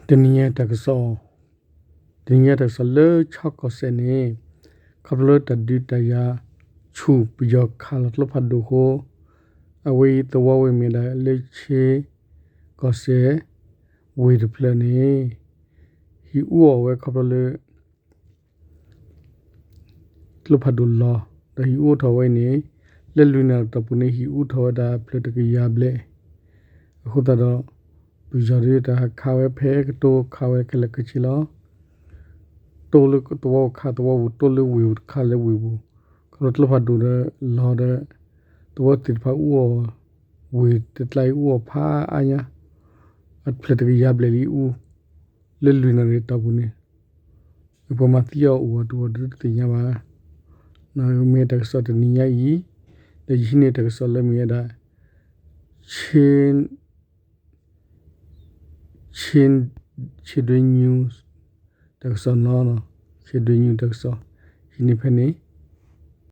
တနံၤညါတၢ်ကစီၣ်, တနံၤညါတၢ်ကစီၣ်လၢ ခၠီကီၢ်စဲၣ်န့ၣ် ခီဖျိလၢတၢ်ဒုးတၢ်ယၤဆူၣ် ပယီၤခးလီၤကျိဖးဒိၣ်အဃိ အဝဲအံၤသဝီဝဲမ့ၢ်ဒၣ်လၢ ခၠီကီၢ်စဲၣ် ဝ့ၢ်တဖျၢၣ်န့ၣ် ဟံၣ်အူအီၣ်ဝဲခီဖျိလၢ ကျိဖးဒိၣ်လီၤ. ဒီးဟံၣ်အူထီၣ်ဝဲန့ၣ် လၢလွံၢ်နၣ်ရံၣ်တီၢ်ပူၤန့ၣ် ဟံၣ်အူထီၣ်ဝဲဒၣ်ဖျၢၣ်တကယၤဘျဲၣ်. အဃိသတးဒီး ပယီၤဒုးတၢ်ခးဝဲဖဲကတိၤခးဝဲခဲလၢာ်ခဲဆ့လီၤ. တိၢ်လၢသဝီခးသဝီပူၤ, တိၢ်လၢဝ့ၢ်ခးလၢဝ့ၢ်ပူၤ, ခီဖျိကျိဖးဒိၣ်ဒီးလီၤဒီး သဝီသ့ၣ်တဖၣ်အူအီၣ်, ဝ့ၢ်တကျါအံၤအူအီၣ်ဖးအါညါ, အဖျၢၣ်တကယၤဘျဲၣ်လံအူ လၢလွံၢ်နၣ်ရံၣ်တီၢ်ပူၤန့ၣ် ပှၤမၤသံအီၤအိၣ်ဝဲတအိၣ်ဒ်တသ့ၣ်ညါဘၣ်. မ့ၢ်တၢ်ကစီၣ်တနံၤညါအံၤ, ဒီးယဟံးန့ၢ်တၢ်ကစီၣ်လၢမ့ၢ်ဝဲဒၣ် Chin, Chin, Chin News တၢ်ကစီၣ်နီၤ, Chin News တၢ်ကစီၣ် ဟံးန့ၢ်ဖဲန့ၣ်